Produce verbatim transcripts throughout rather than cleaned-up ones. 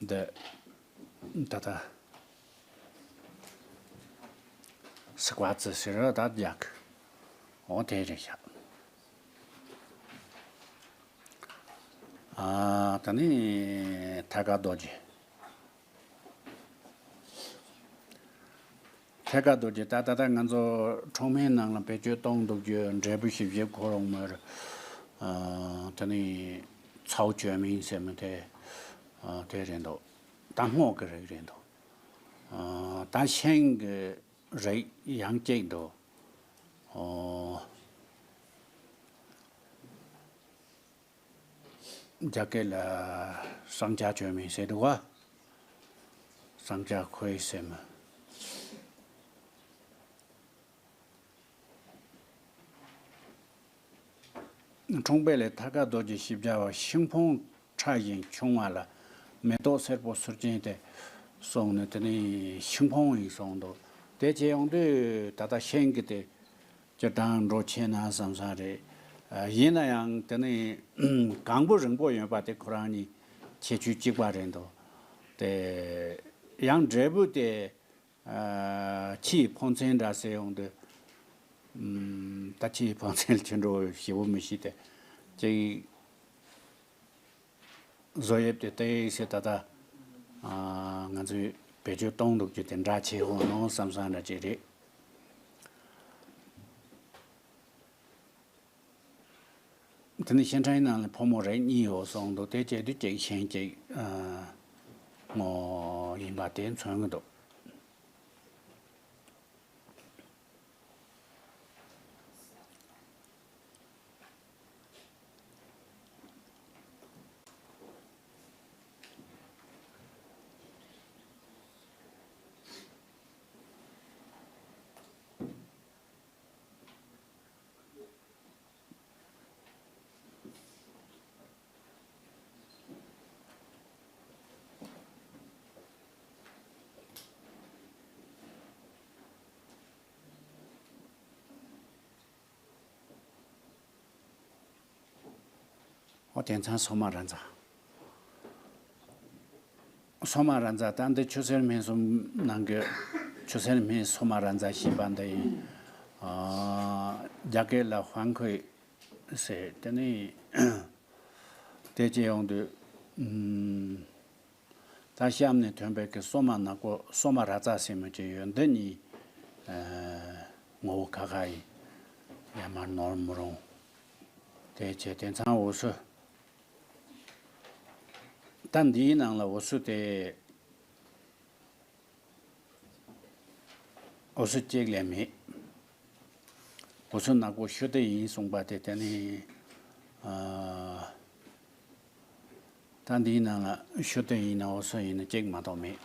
འདི་ད་ལྟ་སི་ཀ་ཙི་ཟེར་བ་ད་རྒྱག་གི། འོ་དེ་རེད་ཤག་ཨ་ད་ནི་ཐད་ཀར་རྡོ་རྗེ། ཐད་ཀར་རྡོ་རྗེ་ད་ད་ལྟ་ང་ཚོ་འཁྲུངས་སྨན་ནང་ལ་བེད་སྤྱོད་གཏོང་འདུག་རྒྱུ་འབྲས་བུ་བཞི་བཞི་ཁོ་རང་མོར། ཨ་ད་ནི་ཚའོ་ཅོ་མིན་ཟེར་མི་དེ་ཨ་དེ་རེད་འདུག་ད་སྔོ་གི་རིགས་རེད་འདུག་ཨ་ད་ཤིང་གི་རིགས་ཡང་གཅིག་འདུག་ཨོ། རྒྱ་སྐད་ལ་སྲང་སྐྱ་བཅོས་མིན་ཟེར་འདུག་ག་སྲང་སྐྱ་ཁོའི་སེམས། འཁྲུངས་པའི་ལས་ཐད་ཀར་རྡོ་རྗེ་ཞེས་བྱ་བ་ཤིང་ཕུང་ཕྲ་ཞིང་ཆུང་བ་ལ་མེ་ཏོག་སེར་པོ་ཟུར་ཅན་ཏེ་གསུངས་ནས་དེ་ནི་ཤིང་ཕུང་ཡིན་གསུངས་འདུག་དེ་བྱས་ཡོང་དུས་ད་ལྟ་ཤིང་གི་དེ། སྤྱིར་བཏང་འགྲོ་ཆེ་ན་བསམ་བསམ་རེད། ཨ་ཡིན་ན་ཡང་དེ་ནི་གང་པོ་རིང་པོ་ཡོད་པ་དེ་ཁོ་རང་གཉིས་ཁྱད་ཆོས་གཅིག་པ་རེད་འདུག་དེ་ཡང་འབྲས་བུ་དེ་ཨ་ཕྱིའི་ཕོ་མཚན་འདྲ་ཟེར་ཡོང་དུས་ཨམ་ད་ཕྱིའི་ཕོ་མཚན་ལ་ཁྱོད་འགྲོ་ཞེ་པོ་མི་ཤེས་ཏེ་གཅིག་བཟོ་དབྱིབས་དེ་ཏོག་ཙམ་ད་ལྟ་ང་ཚོས་བེད་སྤྱོད་གཏོང་འདུག་རྒྱུ་དེ་འདྲ་ཆེ་ཧོ་ནོ་བསམ་བསམ་འདྲ་ཅིག་རེད། དེ་ནི་ཤིང་ཕྲན་ནང་ལ་ཕོ་མོ་རིགས་གཉིས་ཡོད་གསུངས་འདུག་དེ་བྱས་དུས་གཅིག་ཤིང་གཅིག་སྔོ་ཡིན་པ་དེ་མཚོན་གྱི་འདུག་ཨོ་དེང་སང་སོ་མ་ར་ཛ། སོ་མ་ར་ཛ་ད་འདི་ཆུ་སེར་སྨན་གསུམ་ནང་གི་ཆུ་སེར་སྨན་སོ་མ་ར་ཛ་ཞེས་པ་འདི་ཡིན། རྒྱ་སྐད་ལ་ཧྥང་ཁོས་ཟེར་དེ་ནི་དེ་བྱས་ཡོང་དུས། ད་གཤམ་ནས་ཐོན་པའི་གི་སོ་མ་ནག་པོ་སོ་མ་ར་ཙ་ཟེར་མི་ཅིག་ཡོད། འདི་གཉིས་ངོ་བོ་ཁ་ཁ་ཡིན། ཡར་མར་ནོར་མི་རུང་། དེ་བྱས་དེང་སང་འོ་སུ། ད་འདིའི་ནང་ལ་འོ་སུ་དེ། འོ་སུ་གཅིག་ལས་མེད། འོ་སུ་ནག་པོ་ཤུ་ཏི་ཡིན་གསུངས་པ་དེ་དེ་ནི། ཨ། ད་འདིའི་ནང་ལ་ཤུ་ཏི་ཡིན་ན་འོ་སུ་ཡིན་ན་གཅིག་མ་གཏོགས་མེད།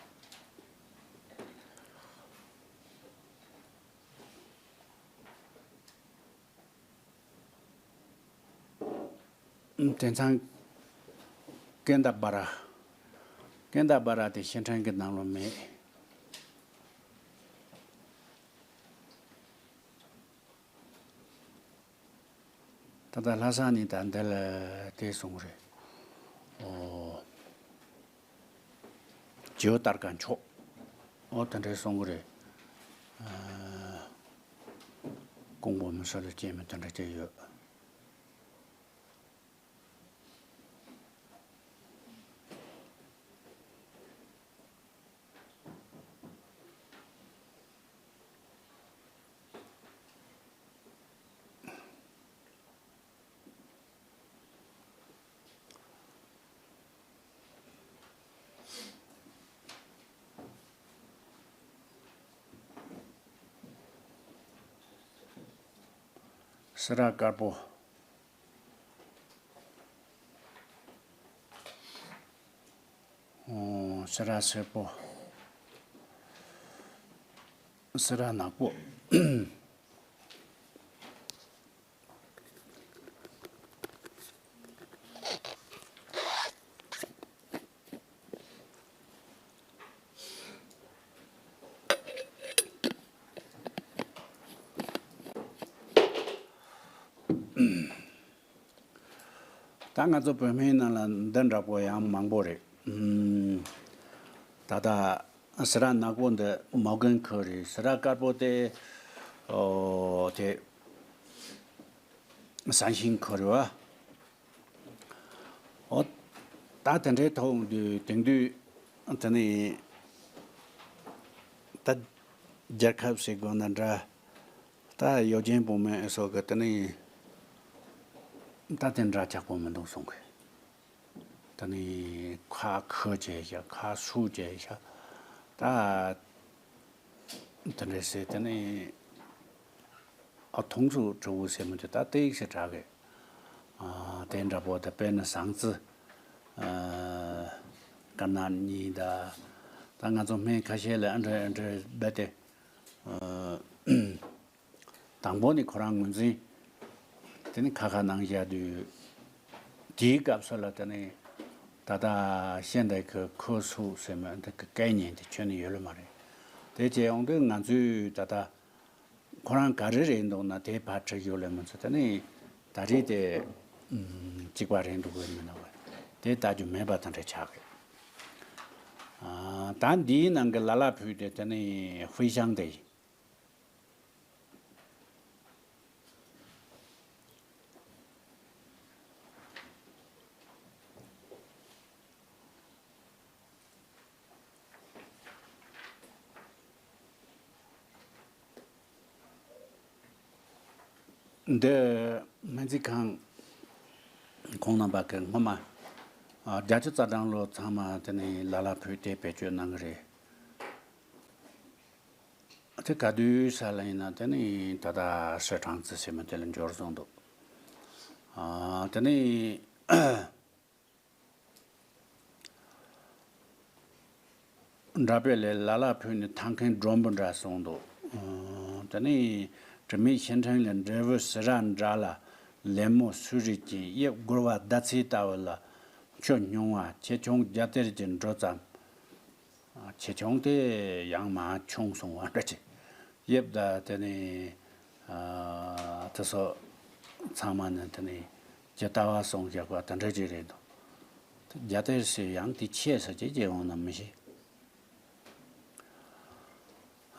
དེང་སང་ཀེན་ད་བ་ར། ཀེན་ད་བ་ར་དེ་ཤིང་ཕྲན་གྱི་ནང་ལོ་མེད། ད་ལྟ་ལྷ་ས་ནས་ད་འདི་ལ་དེ་སོང་རེད། ཨོ། ཇོ་ལྟར་ག་མཆོག་ཨོ་དེ་འདྲའི་སོང་གི་རེད། ཨ། ཀོང་པོ་མི་སོ་ལ་སྐྱེས་མི་དེ་འདྲ་སྐྱེས་ཡོད། སེ་ར་དཀར་པོ། ཨོ། སེ་ར་སེར་པོ། སེ་ར་ནག་པོ། ད་ང་ཚོ་བོད་སྨན་ནང་ལ་འདི་འདྲ་པོ་ཡང་མང་པོ་རེད། ཨུམ། ད་ལྟ་སི་ར་ནག་པོ་འདི་མོ་རྒན་ཁུལ་རེད། སི་ར་དཀར་པོ་དེ་ཨོ་དེ་ས་ཞིང་ཁུལ་རེད་བ། ཨོ། ད་དེ་འདྲའི་ཐོག་འདུག་དེང་དུས་དེ་ནས་ད་རྒྱལ་ཁབ་ཟེར་དགོས་ན་འདྲ། ད་ཡོ་ཇན་བུ་མེན་ཨེ་སོགས་ཀྱི་དེ་ནས་ད་དེ་འདྲ་ཆགས་པོ་མི་འདུག་གསུང་གི། དེ་ནས་ཁ་ཁུ་བྱས་ཤག་ཁ་སུ་བྱས་ཤག་ད་དེ་འདྲ་ཟེར་དེ་ནས། ཨ་ཐུང་ཚུ་གྲུ་བོ་ཟེར་མི་དེ་ད་ཏིག་ཞིག་དྲག་གི། ཨ་དེ་འདྲ་པོ་ད་དཔེར་ན་ཟངས་རྩི། ཨ་དཀར་ནག་གཉིས་ད། ད་ང་ཚོ་སྨན་ཁ་ཤས་ལ་ཨ་འདྲ་ཨ་འདྲ་རྦད་དེ། ཨ་དང་པོ་ནི་ཁོ་རང་ངོས་འཛིན། དེ་ནི་ཁ་ཁ་ནང་བཞག་དུས། དེའི་སྐབས་སུ་ལ་དེ་ནི་ད་ལྟ་ཤེས་འདི་གི་ཁུ་སུ་ཟེར་མི་འདི་གི་སྐད་ཉན་དེ་ཁྱོན་ནས་ཡོད་ལ་མ་རེད། དེ་བྱས་ཡོང་དུས་ང་ཚོས་ད་ལྟ། ཁོ་རང་ག་རེ་རེད་འདུག་ན་དེ་ཕར་ཁྲིད་ཡོད་ལེ་མི་ཚོ་དེ་ནི་ད་རེས་དེ་གཅིག་པ་རེད་འདུག་གི་མི་འདུག་གི། དེ་ལྟ་རྒྱུ་མེད་པ་དང་འདྲ་ཆགས་གི། ཨ་ད་འདིའི་ནང་གི་ལ་ལ་ཕུད་དེ་དེ་ནི་ཧྥུའེ་ཞང་དེ་ཡིན། འདི་སྨན་རྩིས་ཁང་ཁོང་རྣམ་པ་གི་སྔོན་མ་བརྒྱད་ཅུ་རྩ་གྲངས་ལོ་ཚང་མ་དེ་ནི་ལ་ལ་ཕུད་དེ་བེད་སྤྱོད་གནང་གི་རེད། དེ་ག་དུས་ས་ལ་ཡིན་ན་དེ་ནི་ད་ལྟ་ཧྲི་ཁྲང་ཙི་ཟེར་མི་དེ་ལ་འབྱོར་སོང་འདུག་ཨ་དེ་ནི། འདྲ་པའི་ལས་ལ་ལ་ཕུད་ནས་ཐང་མཁན་མགྲོན་པོ་འདྲ་སོང་འདུག་ཨ་དེ་ནི་དྲི་མེད་ཤིང་ཕྲན་ལས་འབྲས་བུ་སི་ར་འདྲ་ལ་ལེབ་མོ་སུ་རིགས་ཀྱི་དབྱིབས་སྒོར་བ་ཟླ་ཚེས་ལྟ་བུ་ལ་ཆུ་སྙུང་བ་ཆེ་ཆུང་རྒྱ་གཏེར་གྱི་འབྲུ་ཙམ། ཆེ་ཆུང་དེ་ཡང་མ་ཆུང་སོང་བ་འདྲ་ཅིག་དབྱིབས་ད་དེ་ནི་ཨ་དེ་སོགས་ཚང་མ་ནི་དེ་ནི་ཇི་ལྟ་བ་སོང་བཞག་པ་དེ་འདྲ་ཅིག་རེད་འདུག་རྒྱ་གཏེར་ཟེར་ཡང་དེ་ཆེ་ས་ཅིག་ཅིག་འོང་ན་མི་ཤེས།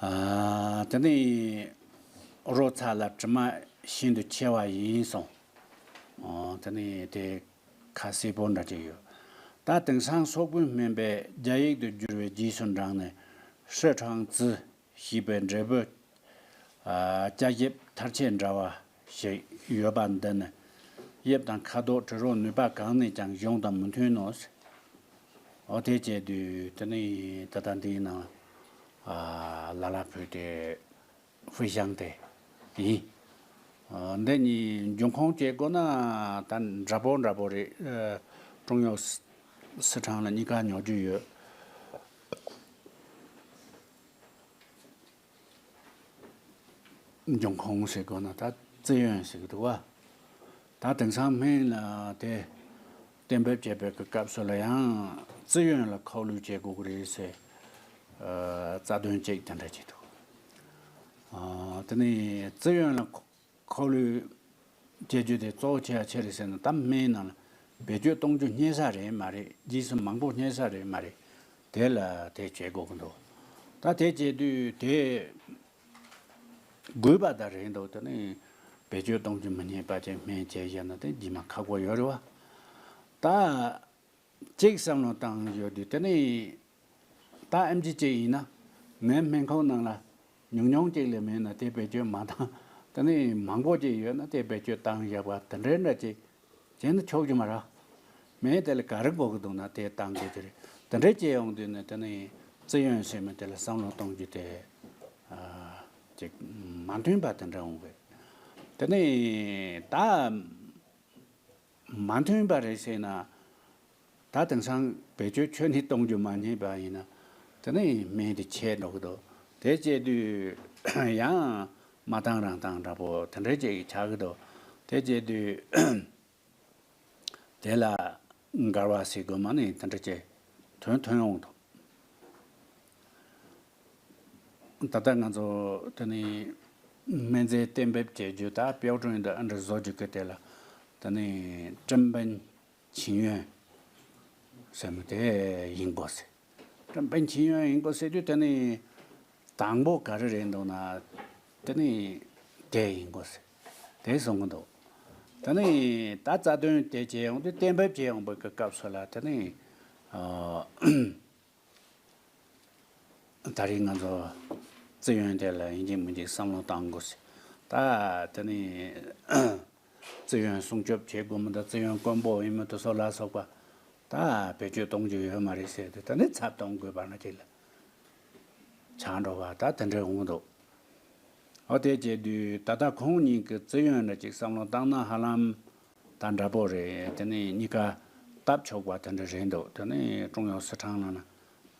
ཨ་དེ་ནི་རོ་ཚ་ལ་དྲི་མ་ཤིན་ཏུ་ཆེ་བ་ཡིན་སོང་། ཨ་དེ་ནི་དེ་ཁ་གསལ་པོ་འདྲ་ཅིག་ཡོད། ད་དེང་སང་སོག་པོའི་སྨན་པས་རྒྱ་ཡིག་ཏུ་བསྒྱུར་བའི་རྗེས་སུ་འབྲངས་ནས་ཧྲི་ཁྲང་ཙི་ཞེས་པའི་འབྲས་བུ་ཨ་སྐྱ་ཞིབ་མཐར་ཕྱིན་འདྲ་བ་ཞིག་ཡོད་པ་འདི་ནི་དབྱིབས་དང་ཁ་དོག་དྲི་རོ་ནུས་པ་གང་ནས་ཀྱང་གཞུང་དང་མི་མཐུན་ནོ། འོ་དེ་བྱས་དུས་དེ་ནི་ད་ལྟ་འདིའི་ནང་ཨ་ལ་ལ་ཕུད་དེ་ཧྥུའེ་ཞང་དེ་ཡིན། ཨ་འདི་གཉིས་འབྱུང་ཁུངས་བྱེད་དགོས་ན་ད་འདྲ་པོ་འདྲ་པོ་རེད། ཨ་ཀྲུང་ཡོ་སི་ཁྲང་ལ་གཉིས་ཀ་ཉོ་རྒྱུ་ཡོད། འབྱུང་ཁུངས་ཟེར་དགོས་ན་ད་ཙི་ཡོན་ཟེར་གི་འདུག་བ། ད་དེང་སང་སྨན་ལ་དེ་གཏན་འབེབས་བྱེད་པའི་གི་སྐབས་སུ་ལ་ཡང་ཙི་ཡོན་ལ་ཁོག་ལུས་བྱེད་དགོས་ཀྱི་རེད་ཟེར། ཨ་རྩ་དོན་གཅིག་དེ་འདྲ་བྱེད་འདུག་ཨ་དེ་ནས་ཙི་ཡོན་ལ་ཁོག་ལུས་བྱེད་རྒྱུ་དེ་གཙོ་བོ་ཆེ་བ་ཆེ་རེད་ཟེར་ན་ད་སྨན་ནང་ལ་བེད་སྤྱོད་གཏོང་རྒྱུ་རྙེད་ས་རེད་མ་རེད། རྗེས་སུ་མང་པོ་རྙེད་ས་རེད་མ་རེད། དེ་ལ་དེ་བྱེད་དགོས་ཀྱི་འདུག་ད་དེ་བྱེད་དུས་དེ་དགོས་པ་ད་རེད་འདུག་དེ་ནི་བེད་སྤྱོད་གཏོང་རྒྱུ་མི་རྙེད་པ་ཅིག་སྨན་བྱས་བཞག་ན་དེ་རྗེས་མ་ཁག་པོ་ཡོད་རེད་བ། ད་གཅིག་བསམ་བློ་བཏང་ཡོད་དུས་དེ་ནི་ད་ཨེམ་ཆི་ཅིག་ཡིན་ན་ངའི་སྨན་ཁང་ནང་ལ་ཉུང་ཉུང་ཅིག་ལས་མེད་ན་དེ་བེད་སྤྱོད་མ་བཏང་། དེ་ནི་མང་པོ་ཅིག་ཡོད་ན་དེ་བེད་སྤྱོད་བཏང་བཞག་པ་དེ་འདྲའི་འདྲ་ཅིག་བྱས་ན་ཆོག་རྒྱུ་མ་རེད། སྨན་དེ་ལ་ག་རེ་དགོས་ཀྱི་འདུག་ན་དེ་བཏང་དགོས་ཀྱི་རེད། དེ་འདྲའི་བྱས་ཡོང་དུས་ནི་དེ་ནི་ཙི་ཡོན་ཟེར་མི་དེ་ལ་བསམ་བློ་གཏོང་རྒྱུ་དེ་ཨ་ཅིག་མ་མཐུན་པ་དེ་འདྲ་འོང་གི། དེ་ནི་ད་མ་མཐུན་པ་རེད་ཟེར་ན། ད་དེང་སང་བེད་སྤྱོད་ཁྱོན་ནས་གཏོང་རྒྱུ་མ་རྙེད་པ་ཡིན་ན། དེ་ནི་སྨན་དེ་ཆད་འགྲོ་གི་འདུག་དེ་བྱས་དུས་ཡང་མ་བཏང་རང་བཏང་འདྲ་པོ་དེ་འདྲ་ཅིག་ཆགས་ཀྱི་འདུག་དེ་བྱས་དུས་དེ་ལ་འགལ་བ་ཟེར་དགོས་མ་ནི་དེ་འདྲ་ཅིག་ཐོན་ཐོན་འོང་དང་། ད་ལྟ་ང་ཚོ་དེ་ནི་སྨན་རྫས་གཏན་འབེབས་བྱེད་རྒྱུ་དང་标准དུ་ཨ་འདྲ་བཟོ་རྒྱུ་གི་དེ་ལ་དེ་ནི་正本清源ཟེར་མི་དེ་ཡིན་དགོས་ཟེར། ཀྲམ་པན་མཁྱེན་ཡོན་ཡིན་དགོས་ཟེར་དུས་དེ་ནི། དང་པོ་ག་རེ་རེད་འདུག་ན། དེ་ནི་དེ་ཡིན་དགོས་ཟེར། དེ་གསུང་གི་འདུག་དེ་ནི་ད་རྩ་དོན་དེ་བྱེད་ཡོང་དུས་གཏན་འབེབས་བྱེད་ཡོང་བའི་སྐབས་སུ་ལ་དེ་ནི། ཨ། ད་རེས་ང་ཚོ་ཙི་ཡོན་དེ་ལ་ཡིན་གཅིག་མིན་གཅིག་བསམ་བློ་བཏང་དགོས་ཟེར། ད་དེ་ནི་ཙི་ཡོན་སྲུང་སྐྱོབ་བྱེད་དགོས་མི་འདུག་ཙི་ཡོན་དཀོན་པོ་ཡིན་མི་དེ་ཚོ་ལ་སོགས་པ། ད་བེད་སྤྱོད་གཏོང་རྒྱུ་ཡོད་མ་རེད་ཟེར་དུས་ད་ནི་ཚབ་གཏོང་དགོས་པ་ན་ཅིག་ལ་ཆགས་འགྲོ་བ་ད་དེ་འདྲ་འོང་འདུག་འོ་དེ་བྱེད་དུས་ད་ལྟ་ཁོང་གཉིས་ཀྱི་ཙི་ཡོན་འདྲ་ཅིག་བསམ་བློ་བཏང་ན་ཧ་ལམ་ད་འདྲ་པོ་རེད། དེ་ནི་གཉིས་ཀ་སྟབས་ཆོག་པ་དེ་འདྲ་རེད་འདུག་དེ་ནི་ཀྲུང་དབྱང་སི་ཁྲོན་ལ་ན་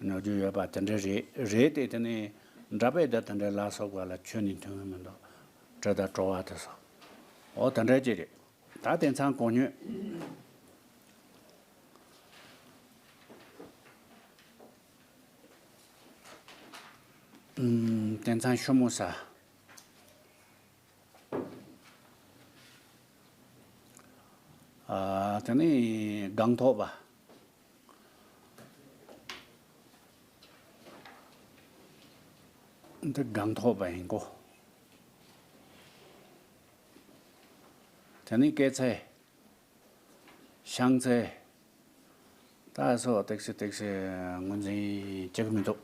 ཉོ་རྒྱུ་ཡོད་པ་དེ་འདྲ་རེད། རེད་དེ་དེ་ནི་འདྲ་པོ་ད་དེ་འདྲ་ལ་སོགས་པ་ལ་ཁྱོན་ནས་མཐུན་གི་མི་འདུག་དྲི་དང་བྲོ་བ་དེ་སོགས་འོ་དེ་འདྲ་ཅིག་རེད། ད་དེང་སང་གོ་ཉོས། ཨུམ། དེང་སང་ཤོ་མོ་ཟ། ཨ། དེ་ནི་སྒང་ཐོག་པ། འདི་སྒང་ཐོག་པ་ཡིན་གོ། དེ་ནི་སྐྱེད་ཚལ། ཤིང་ཚལ། ད་སོགས་ཏོག་ཙམ་ཏོག་ཙམ་ངོས་འཛིན་བྱེད་ཀྱི་མི་འདུག་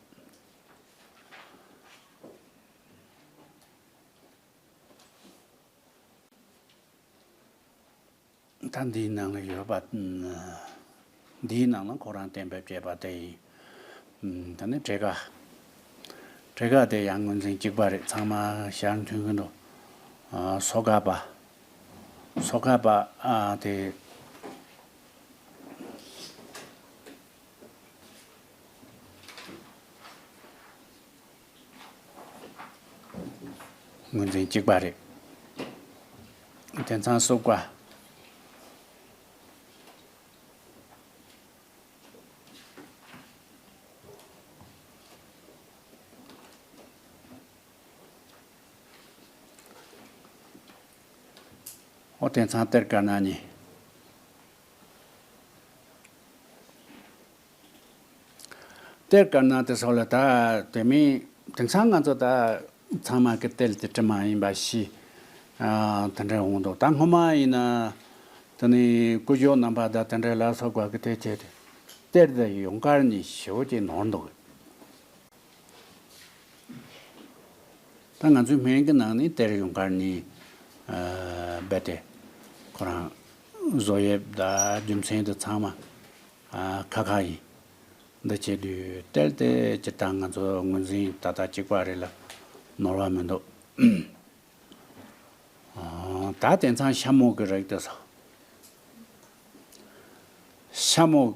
ད་འདིའི་ནང་ལ་ཡོད་པ། འདིའི་ནང་ལ་ཁོ་རང་གཏན་འབེབས་བྱས་པ་དེ་ཡིན། ད་ནི་འབྲས་དཀར། འབྲས་དཀར་དེ་ཡང་ངོས་འཛིན་གཅིག་པ་རེད། ཚང་མ་ཞལ་མཐུན་གྱི་འདུག་ཨ། སོ་ཀ་པ། སོ་ཀ་པ། ཨ། དེ། ངོས་འཛིན་གཅིག་པ་རེད། དེང་སང་སོ་ཀ། འོ་དེང་སང་གཏེར་དཀར་ནག་གཉིས། གཏེར་དཀར་ནག་དེ་སོགས་ལ་ད་དེ་མིན་དེང་སང་ང་ཚོ་ད་ཚང་མ་གི་གཏེར་དེ་དྲི་མ་ཡིན་པ་ཤི། ཨ། དེ་འདྲ་འོང་འདུག་ད་སྔོན་མ་ཡིན་ན་དེ་ནི་སྐུ་ཞབས་རྣམ་པ་དང་དེ་འདྲ་ལ་སོགས་པ་གི་དེ་བྱས་ཏེ་གཏེར་དེ་ཡུངས་ཀར་གཉིས་ཞེ་པོ་ཅིག་ནོར་འདུག་ད་ང་ཚོའི་སྨན་གྱི་ནང་ནས་གཏེར་ཡུངས་ཀར་གཉིས། ཨ། རྦད་དེ་ཁོ་རང་བཟོ་དབྱིབས་དང་རྒྱུ་མཚན་དེ་ཚང་མ། ཨ། ཁ་ཁ་ཡིན། འདི་བྱེད་དུས་གཏེར་དེ་སྤྱིར་བཏང་ང་ཚོ་ངོས་འཛིན་ད་ལྟ་གཅིག་པ་རེད་ལ་ནོར་བ་མི་འདུག་ཨ། ད་དེང་སང་ཤ་མོག་གི་རིགས་དེ་སོགས། ཤ་མོག་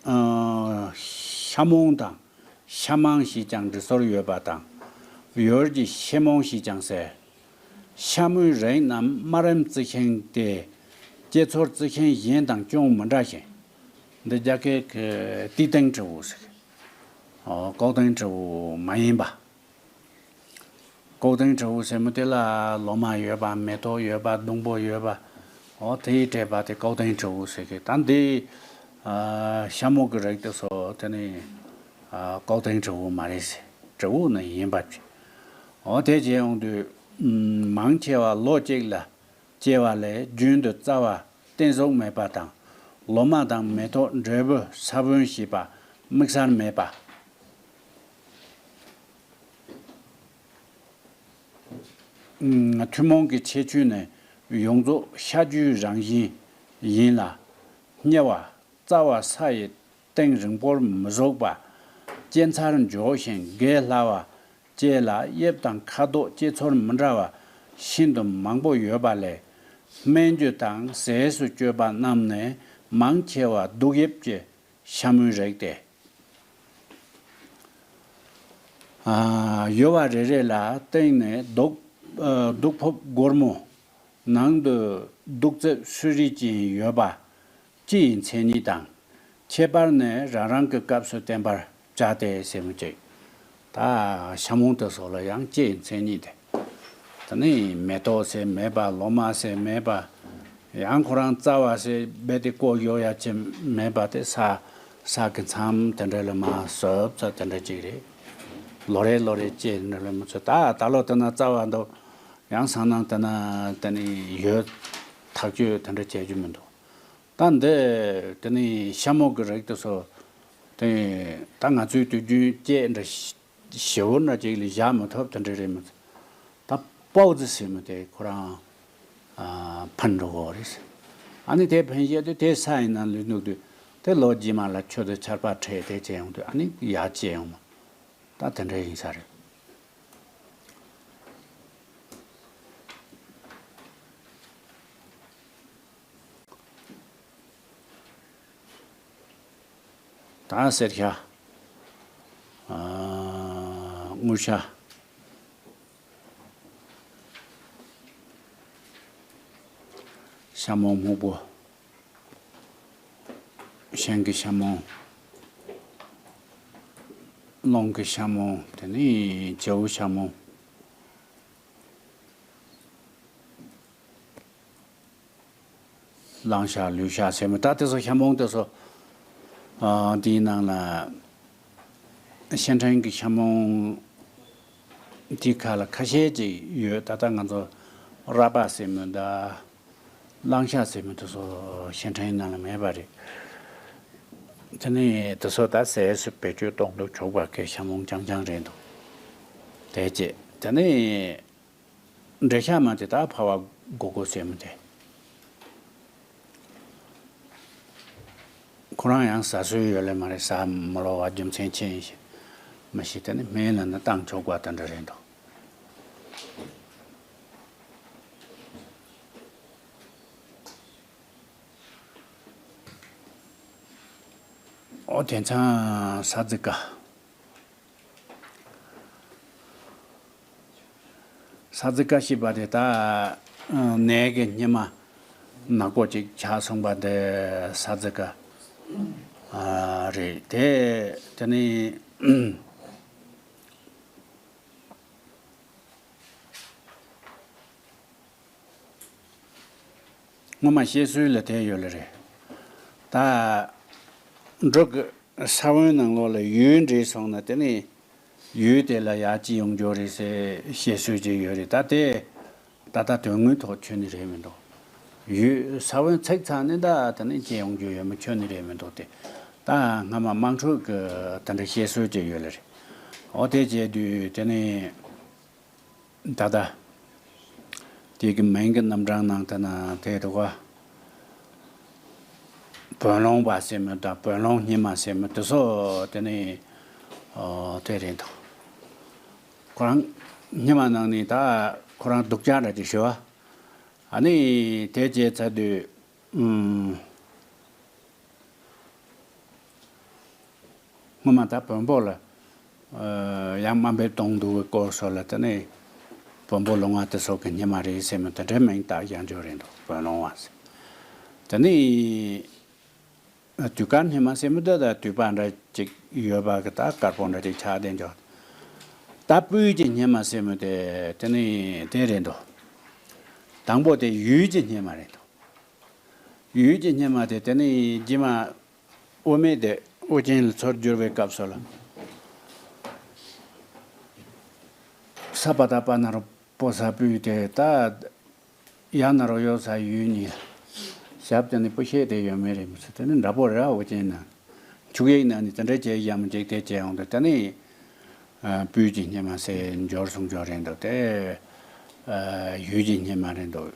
ཨ། ཤ་མོང་དང་ཤ་མང་ཞེས་ཀྱང་འབྲི་སྲོལ་ཡོད་པ་དང་། ཡོལ་གྱི་ཤེ་མོང་ཞེས་ཀྱང་ཟེར། ཤ་མོའི་རིགས་རྣམས་དམར་རིམ་རྩི་ཤིང་སྟེ། སྐྱེ་ཚོར་རྩི་ཤིང་གཞན་དང་ཅུང་མི་འདྲ་ཞིང་། འདི་རྒྱ་སྐད་ཀྱི་ཏི་ཏེང་ཁྲི་བོ་ཟེར། ཨོ། ཀོའུ་ཏེང་ཁྲི་བོ་མ་ཡིན་པ། ཀོའུ་ཏེང་ཁྲི་བོ་ཟེར་མི་དེ་ལ་ལོ་མ་ཡོད་པ། མེ་ཏོག་ཡོད་པ། སྡོང་པོ་ཡོད་པ། འོ་དེ་ཡིས་སྤྲས་པ་དེ་ཀོའུ་ཏེང་ཁྲི་བོ་ཟེར་གི། ད་འདི། ཨ། ཤ་མོག་གི་རིགས་དེ་ཚོ་དེ་ནི། ཨ། ཀོའུ་ཏེང་ཁྲི་བོ་མ་རེད་ཟེར། ཁྲི་བོ་ནི་ཡིན་པ་ཅིག་འོ་དེ་བྱས་ཡོང་དུས། ཨུམ། མང་ཆེ་བ་ལོ་གཅིག་ལ་སྐྱེ་བ་ལས་རྒྱུན་དུ་རྩ་བ་བརྟན་ཟུག་མེད་པ་དང་། ལོ་མ་དང་མེ་ཏོག་འབྲས་བུ་ས་བོན་ཞེས་པ་དམིགས་བསལ་མེད་པ། ཐུན་མོང་གི་ཁྱད་ཆོས་ནི་ཡོངས་རྫོགས་ཤ་རྒྱུའི་རང་བཞིན་ཡིན་ལ། སྙི་བ། རྩ་བ་ས་ཡི་གཏིང་རིང་པོར་མི་ཟུག་པ། སྐྱེ་འཚར་མགྱོགས་ཤིང་རྒས་སླ་བ་བཅས་ལ་དབྱིབས་དང་ཁ་དོག་སྐྱེ་ཚོར་མི་འདྲ་བ་ཤིན་ཏུ་མང་པོ་ཡོད་པ་ལས། སྨན་རྒྱུ་དང་ཟས་སུ་སྤྱོད་པ་རྣམས་ནི་མང་ཆེ་བ་གདུག་དབྱིབས་ཀྱི་ཤ་མོའི་རིགས་ཏེ། ཨ། ཡོལ་བ་རེ་རེ་ལ་སྟེང་ནས་གདུག་ཨ། གདུག་ཕོརཔ་སྒོར་མོ། ནང་དུ་གདུག་རྩིབས་སུ་རི་ཅན་ཡོད་པ་སྤྱི་ཡི་མཚན་ཉིད་དང་། ཁྱད་པར་ནི་རང་རང་གི་སྐབས་སུ་བསྟན་པར་བྱ་སྟེ་ཟེར་མི་གཅིག་ད་ཤ་མོང་དེ་སོགས་ལ་ཡང་སྤྱི་ཡི་མཚན་ཉིད་དེ། དེ་ནི་མེ་ཏོག་ཟེར་མེད་པ། ལོ་མ་ཟེར་མེད་པ། ཡང་ཁོ་རང་རྩ་བ་ཟེར་རྦད་དེ་བཀོག་གཡོག་ཡ་ཅིག་མེད་པ་དེ་ས། ས་གི་མཚམས་དེ་འདྲ་ལ་མར་ཟོབ་ཙམ་དེ་འདྲ་ཅིག་རེད། ལོ་རེ་ལོ་རེ་སྐྱེས་ནི་ལ་མི་ཚོད། ད་ད་ལོ་དེ་ན་རྩ་བ་འདུག། ཡང་སང་ནང་དེ་ན་དེ་ནི་ཡོད། ཐག་གཅོད་དེ་འདྲ་བྱེད་རྒྱུ་མི་འདུག། ད་འདི་དེ་ནི་ཤ་མོ་གི་རིགས་དེ་ཚོ་དེ་ད་ང་ཚོའི་དུས་རྒྱུན་སྐྱེས་འདྲ་ཞི་བོ་འདྲ་ཅིག་ལ་བཞག་མི་ཐུབ་དེ་འདྲ་རེད་མི་ཚོད། ད་པའོ་ཙི་ཟེར་མི་དེ་ཁོ་རང་ཨ་ཕུན་འགྲོ་གོ་རེད། ཨ་ནི་དེ་ཕུན་བཞག་དུས་དེ་ས་ཡི་ནང་ལུས་ནུག་དུས་དེ་ལོ་རྗེས་མ་ལ་ཆུ་དེ་ཆར་པ་འཕྲད་དེ་བྱས་ཡོང་དུས་ཨ་ནི་ཡར་སྐྱེས་ཡོང་མ། ད་དེ་འདྲ་ཡིན་ས་རེད། ད་གསེར་ཤ། ཨ་དངུལ་ཤ། ཤ་མོང་སྨུག་པོ། ཤིང་གི་ཤ་མོང་། རླུང་གི་ཤ་མོང་། དེ་ནས་བྱེའུ་ཤ་མོང་། གླང་ཤ་ལུས་ཤ་ཟེར་མི་ད་དེ་ཚོ་ཤ་མོང་དེ་ཚོ། ཨ་འདིའི་ནང་ལ་ཤིང་ཕྲན་གྱི་ཤ་མོང་དེ་ཁ་ལ་ཁ་ཤས་ཅིག་ཡོད། ད་ལྟ་ང་ཚོ་ར་པ་ཟེར་མི་ད་གླང་ཤ་ཟེར་མི་དེ་ཚོ་ཤིང་ཕྲན་ནང་ལ་མེད་པ་རེད། དེ་ནས་དེ་ཚོ་ད་ཟས་སུ་བེད་སྤྱོད་གཏོང་དུ་ཆོག་པ་གི་ཤ་མོང་རྐྱང་རྐྱང་རེད་འདུག། དེ་རྗེས་དེ་ནས། འབྲས་ཤ་མ་དེ་ད་ཕ་བ་སྒོར་སྒོར་ཟེར་མི་དེ། ཁོ་རང་ཡང་ཟ་སྲོལ་ཡོད་ལེ་མ་རེད། ཟ་མི་ལོ་བ་རྒྱུ་མཚན་ཅི་ཡིན་ཞེས་མི་ཤེས། དེ་ནི་སྨན་ལ་ནི་བཏང་ཆོག་པ་དེ་འདྲ་རེད་འདུག། ཨོ་དེང་སང་ས་ཙི་ཀ། ས་ཙི་ཀ་ཞེས་པ་དེ་ད་ནས་ཀྱི་སྙེ་མ་ནག་པོ་ཅིག་ཆགས་སོང་པ་དེ་ས་ཙི་ཀ་རེད་དེ། དེ་ནི་སྔོན་མ་བཤད་སྲོལ་ལ་དེ་ཡོད་ལེ་རེད། ད་འབྲུ་གི་ས་བོན་ནང་ལོགས་ལ་ཡུལ་འདྲེས་སོང་ན་དེ་ནི་ཡུལ་དེ་ལ་ཡར་སྐྱེ་ཡོང་རྒྱུ་རེད་ཟེར་བཤད་སྲོལ་ཅིག་ཡོད་རེད། ད་དེ་ད་ལྟ་དོན་དངོས་ཐོག་ཆོད་ནི་རེད་མི་འདུག། ཡུལ་ས་བོན་ཚིག་ཚར་ནས་ད་དེ་ནི་སྐྱེ་ཡོང་རྒྱུ་ཡོད་མི་ཆོད་ནི་རེད་མི་འདུག་སྟེ། ད་སྔ་མ་དམངས་ཁྲོད་ཀྱི་དེ་འདྲ་བཤད་སྲོལ་ཅིག་ཡོད་ལེ་རེད། འོ་དེ་བྱས་དུས་དེ་ནི། ད་ལྟ་དེ་གི་མིང་གི་རྣམ་གྲངས་ནང་དེ་ན་དེ་འདུག་ག། བོན་ལོང་བ་ཟེར་མི་དང་བོན་ལོང་སྙེ་མ་ཟེར་མི་དེ་ཚོ་དེ་ནི་ཨོ་དེ་རེད་འདུག། ཁོ་རང་སྙེ་མ་ནང་ནས་ད་ཁོ་རང་སྡུག་ཅག་འདྲ་ཅིག་ཞུ་བ། ཨ་ནི་དེ་བྱས་ཚར་དུས། ཨུམ། སྔོན་མ་ད་བོན་པོ་ལ་ཡང་དམའ་འབེབས་གཏོང་འདུག་གི་སྐོར་སོགས་ལ་དེ་ནས་བོན་པོ་ལོང་བ་དེ་སོགས་ཀྱི་སྙེ་མ་རེད་ཟེར་མི་དེ་འདྲའི་མིང་བཏགས་ཡང་འཇོག་རེད་འདུག། བོན་ལོང་བ་ཟེར། དེ་ནས་དུས་དཀར་སྙེ་མ་ཟེར་མི་དེ་ད་དུས་པ་འདྲ་ཅིག་ཡོད་པ་གི་ད་དཀར་པོ་འདྲ་ཅིག་ཆགས་བསྡད་འཇོག། ད་སྤོས་ཀྱི་སྙེ་མ་ཟེར་མི་དེ་དེ་ནས་དེ་རེད་འདུག། དང་པོ་དེ་ཡུལ་གྱི་སྙེ་མ་རེད་འདུག། ཡུལ་གྱི་སྙེ་མ་དེ་དེ་ནས་རྗེས་མ་དབུ་མེད་དེ་དབུ་ཅན་ལ་ཚུར་བསྒྱུར་བའི་སྐབས་སུ་ལ། ས་པ་ད་པ་ན་རོ་པོ་ས་སྤོས་དེ་ད་ཡ་ན་རོ་ཡོ་ས་ཡུལ་གཉིས་ལ་ཞབས་ཀྱི་ནི་སྤུ་ཤད་དེ་ཡོད་མེད་རེད་མི་ཚེ་དེ་ནི་འདྲ་པོ་རེད། དབུ་ཅན་ན་འཁྱུག་ཡིག་ན་ནི་དེ་འདྲ་བྱས་ཡ་མ་ཅིག་དེ་བྱས་ཡོང་དུས་དེ་ནི་སྤོས་ཀྱི་སྙེ་མ་ཟེར་འབྱོར་སོང་འབྱོར་རེད་འདུག་སྟེ། ཡུལ་གྱི་སྙེ་མ་རེད་འདུག།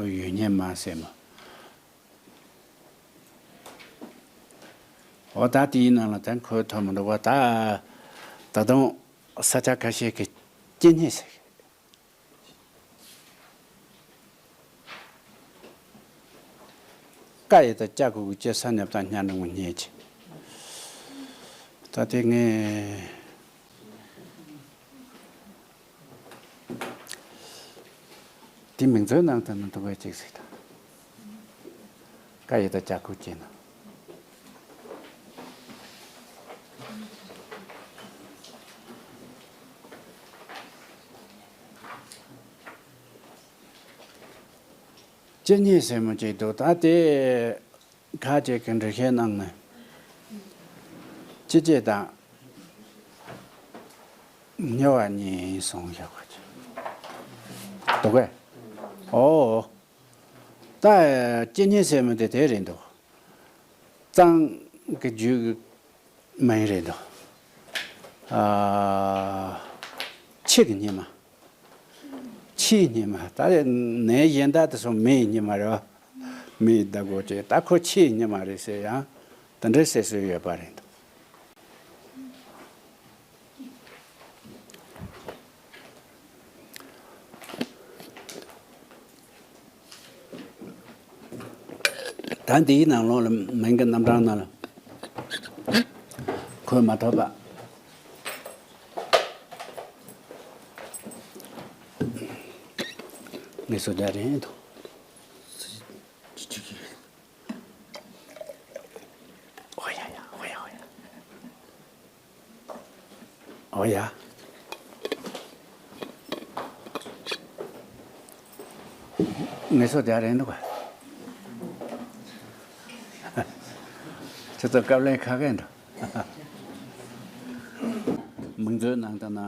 ཡུལ་སྙེ་མ་ཟེར་མ། འོ་ད་དེའི་ནང་ལ་ད་འཁོད་ཐུབ་མི་འདུག་བ། ད་ད་དུང་ས་ཆ་ཁ་ཤས་ཀྱི་སྐྱེ་མཆེད་ཟེར། ཀ་ཡི་ད་ལྕགས་ཁུ་གི་ལྕེ་ས་ཉབ་དང་སྙ་འགྲེང་བུ་སྙེ་ཆེ། ད་དེ་ངས། དེ་མིང་ཚོའི་ནང་དུ་ནི་འདུག་པའི་གཅིག་ཟིག་དང་། ཀ་ཡི་ད་ལྕགས་ཁུ་ཅན་ན། སྐྱེ་མཆེད་ཟེར་མོ་གཅིག་འདུག། ད་དེ་ཁ་ཅིག་གི་འགྲེལ་བཤད་གནང་ནས། སྐྱེ་མཆེད་དང་། སྨྱོ་བ་གཉིས་གསུངས་ཡོད་པ་ཅིག་འདུག་གས། ཨོ། ད་སྐྱེ་མཆེད་ཟེར་མི་དེ་དེ་རེད་འདུག། གཙང་གི་རྒྱུད་ཀྱི་མིང་རེད་འདུག། ཨ། ཕྱི་གི་སྙེ་མ། ཕྱིའི་སྙེ་མ། ད་ནས་གཞན་དག་དེ་ཚོ་མིའི་སྙེ་མ་རེད་བ། མིའི་ཟླ་གོ་ཅེས། ད་ཁོ་ཕྱིའི་སྙེ་མ་རེད་ཟེར་ཡང་དེ་འདྲའི་བཤད་སྲོལ་ཡོད་པ་རེད་འདུག། ད་འདིའི་ནང་ལོགས་ལ་མིང་གི་རྣམ་གྲངས་ནང་ལ་འཁོད་མ་ཐུབ་པ་ངེས་སོ་རྒྱ་རེད་འདུག། ཨོ་ཡ་ཡ། ཨོ་ཡ། ཨོ་ཡ། ཨོ་ཡ། ངེས་སོ་རྒྱ་རེད་འདུག་ག། ཁྱེད་ཚོ་དཀའ་ལས་ཁག་གི་འདུག། མིང་མཛོད་ནང་ད་ན་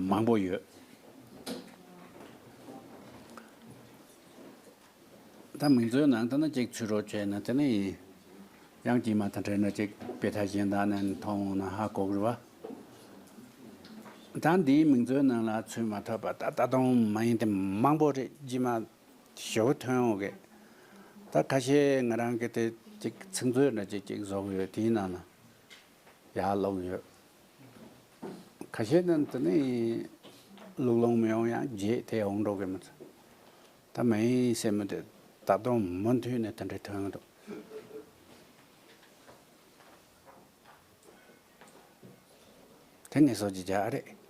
མང་པོ་ཡོད། ད་མིང་མཛོད་ནང་ད་ན་ཅིག་ཚུད་རོགས་བྱས་ན་དེ་ནི་ཡང་དཀྱིལ་མ་དང་འབྲེལ་ན་ཅིག་དཔེ་ཐག་གཞན་དག་ནས་མཐོང་འོང་ན་ཧ་གོ་གི་རེད་བ། ད་འདིའི་མིང་མཛོད་ནང་ལ་ཚུད་མ་ཐུབ་པ་ད་ད་དུང་མ་ཡིན་ཏེ་མང་པོ་རེད། དཀྱིལ་མ་ཞེ་པོ་ཐོན་འོང་གི། ད་ཁ་ཤས་ང་རང་གི་དེ་ཅིག་ཚིག་མཛོད་འདྲ་ཅིག་ཅིག་བཟོ་གི་ཡོད། དེའི་ནང་ལ་ཡར་ཀློག་ཡོད། ཁ་ཤས་ནི་དེ་ནི་ཀློག་ལོང་མི་ཡོང་ཡང་རྗེས་དེ་འོང་འགྲོ་གི་མི་ཚོ། ད་མིང་ཟེར་མི་དེ་ད་དུང་མུ་མཐུད་ནས་དེ་འདྲ་ཐོན་གི་འདུག། དེ་ངེས་སོ་རྒྱ་རེད།